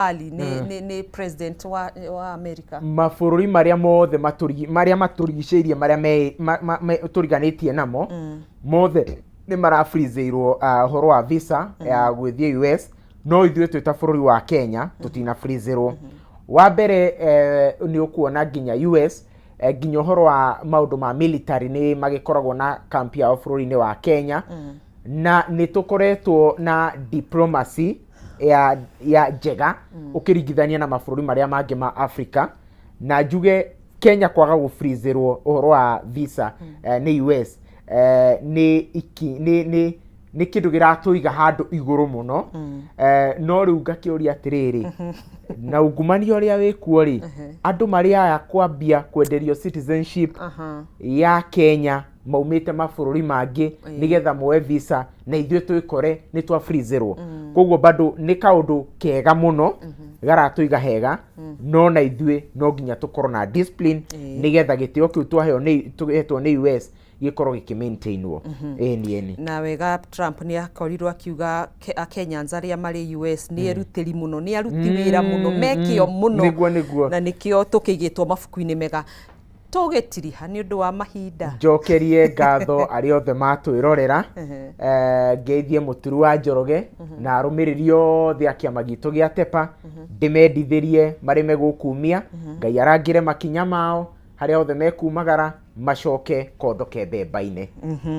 Ali nĩ president wa America. Mabũrũri marĩa mothe marĩa matũrigicĩirie, marĩa tũriganĩtie namo mothe nĩ marafreezeirwo ũhoro wa visa ya gwĩthiĩ US, no ithuĩ twĩ ta bũrũri wa Kenya tũtina freezerwo. Wa mbere, nĩ ũkuona nginya US, nginya ũhoro wa maũndũ ma military nĩ magĩkoragwo na camp yao bũrũri-inĩ wa Kenya, na nĩ tũkoretwo na diplomacy ya njega ũkĩringithania na mabũrũri marĩa mangĩ ma Africa. Na njuge Kenya kwaga gũfreezerwo ũhoro wa visa nĩ US, nĩ iki nĩ kĩndũ kĩratũiga handũ igũrũ mũno. No rĩu ngakĩũria atĩrĩrĩ, na ungumania ũrĩa wĩkuo rĩ, andũ marĩ aya kwambia kwenderio citizenship ya Kenya maumĩte mabũrũri mangĩ nĩgetha moe visa, na ithuĩ twĩkore nĩ twa freezerwo. Koguo bado nĩ kaũndũ kega mũno garatũiga hega, no na ithuĩ no nginya tũkorwo na discipline nĩgetha gĩtĩo kĩu twaheo nĩ tũhetwo nĩ US gĩkorwo gĩkĩ-maintainwo. Ĩni ĩni. Na wega, Trump nĩ akorirwo akiuga Kenyans arĩa marĩ US nĩ erutĩri mũno, nĩ aruti wĩra mũno, mekĩo mũno. Nĩguo. Na nĩkĩo tũkĩigĩtwo mabuku-inĩ mega. Tũgĩtiriha nĩ ũndũ wa mahinda. Njokerie ngatho arĩa othe matwĩrorera, ngeithie Mũturu wa Njoroge na arũmĩrĩri othe a kĩama gitũ gĩa Tepa, ndĩmendithĩrie marĩme gũkumia Ngai arangĩre makinya mao harĩa othe mekumagara, macoke kondoke mbemba-inĩ.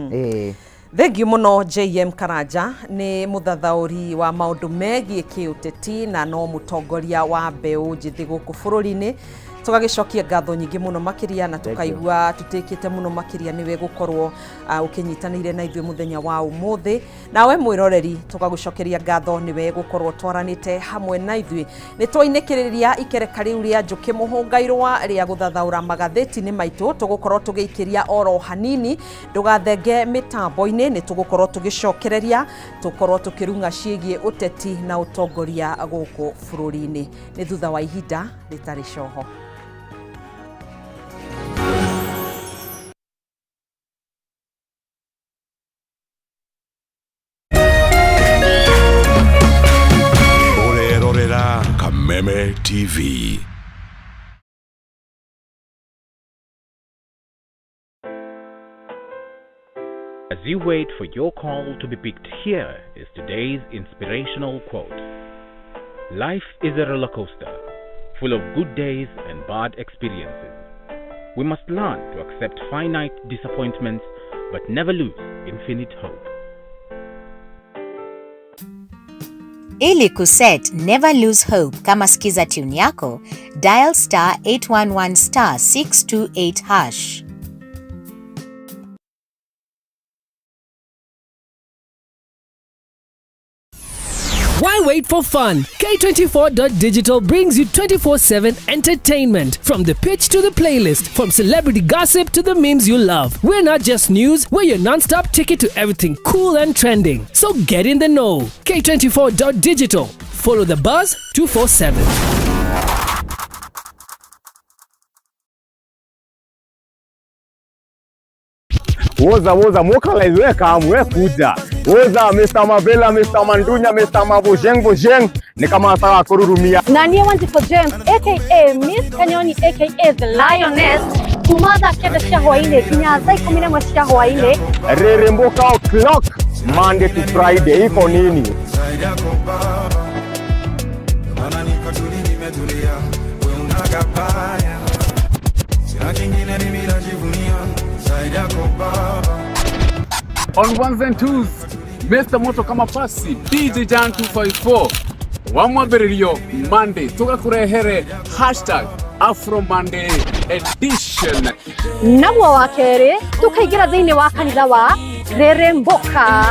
Ĩĩ. Thengiũ mũno JM Karanja, nĩ mũthathaũri wa maũndũ megiĩ kĩũteti na no mũtongoria wa mbeũ njĩthĩ gũkũ bũrũri-inĩ. Tũgagĩcokia ngatho nyingĩ mũno makĩria na tũkaigua tũtĩkĩte mũno makĩria nĩwe gũkorwo ũkĩnyitanĩire na ithuĩ mũthenya wa ũmũthĩ. Nawe mwĩroreri, tũgagũcokeria ngatho nĩwe gũkorwo twaranĩte hamwe na ithuĩ. Nĩ twainĩkĩrĩria ikereka rĩu rĩa njũkĩ mũhũngairwa rĩa gũthathaũra magathĩti-inĩ maitũ. Tũgũkorwo tũgĩikĩria oro hanini, ndũgathenge mĩtambo-inĩ, nĩ tũgũkorwo tũgĩcokereria tũkorwo tũkĩrung'a ciĩgiĩ ũteti na ũtongoria gũkũ bũrũri-inĩ. Nĩ thutha wa ihinda rĩtarĩ coho. Ũrerorera Kameme TV. As you wait for your call to be picked, here is today's inspirational quote. Life is a roller coaster, full of good days and bad experiences. We must learn to accept finite disappointments, but never lose infinite hope. Ili kuset Never Lose Hope kama skiza tune yako, dial *811*628#. Why wait for fun? K24.digital brings you 24/7 entertainment. From the pitch to the playlist, from celebrity gossip to the memes you love. We're not just news, we're your non-stop ticket to everything cool and trending. So get in the know. K24.digital. Follow the buzz 247. Woza woza mokalize, we kam, we kuja. Woza Mr. Mavela, Mr. Mandunya, Mr. Mabojeng Bojeng, ni kama sawa kururumia. Na niĩ Wanjikũ James, aka Miss Kanyoni, aka The Lioness, kuma thaa 9 cia hwainĩ nginya thaa 11 cia hwainĩ. Reremboka o'clock, Monday to Friday, iko nini? Zaidi yako baba, maana niko tuli, nimetulia, we unagabaya, sina kingine mimi najivunia zaidi yako baba. On ones and twos, Mr. Moto kama pasi, DJ Jan 254 wa mwambĩrĩrio Monday tũgakũrehere #AfroMonday edition. Naguo wa kerĩ tũkaingĩra thĩinĩ wa kanitha wa Reremboka.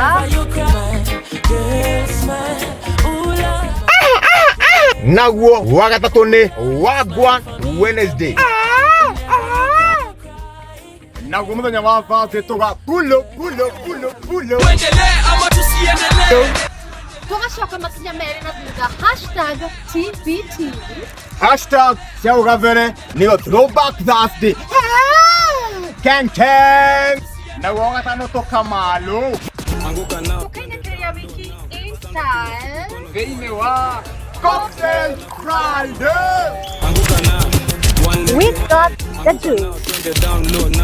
Naguo wa gatatũ nĩ Wagwan Wednesday. Naguo mũthenya wa Thursday tũga pulo pulo pulo pulo. Tũgacoka makinya merĩ na thutha, #TBT. Hashtag cia ũgabere nĩyo Throwback Thursday. Keng keng. Naguo wa gatano tũkamalo. Tũkainĩkĩrĩria wiki in style. Thĩinĩ wa Cocktail Friday. We've got the juice.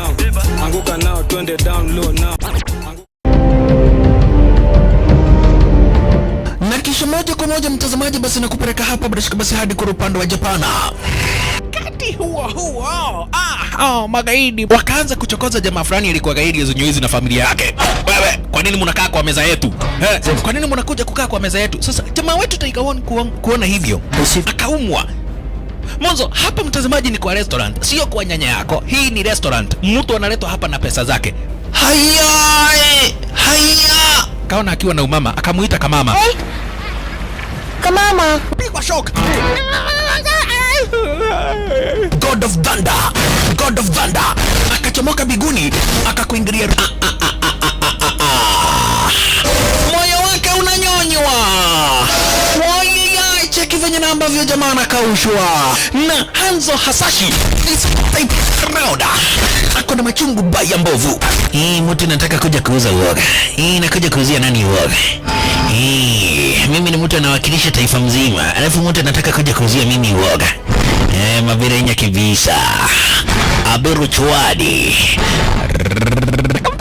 Na kisha moja kwa moja mtazamaji, basi nakupeleka hapa bila shaka basi hadi kwa upande wa Japana. Wakati huo huo, magaidi wakaanza kuchokoza jamaa fulani alikuwa gaidi ya na familia yake. Wewe, kwa nini mnakaa kwa meza yetu? Kwa nini mnakuja kukaa kwa meza yetu? Sasa jamaa wetu Tiger One kuona hivyo akaumwa. Mwanzo hapa mtazamaji, ni kwa restaurant, sio kwa nyanya yako. Hii ni restaurant, mtu analetwa hapa na pesa zake. Haya, haya, kaona akiwa na umama, akamuita kamama. Hey. Kamama. Pigwa shock. God of Thunder, God of Thunder akachomoka biguni akakuingilia. Moyo wake unanyonywa. Wai, cheki venye na ambavyo jamaa anakaushwa na Hanzo Hasashi this type round ako na machungu baya mbovu. Hii mtu nataka kuja kuuza uoga. Hii nakuja kuuzia nani uoga? Hii mimi ni mtu anawakilisha taifa mzima, alafu mtu anataka kuja kuuzia mimi uoga. Mabirenya kibisa. Aberu chwadi.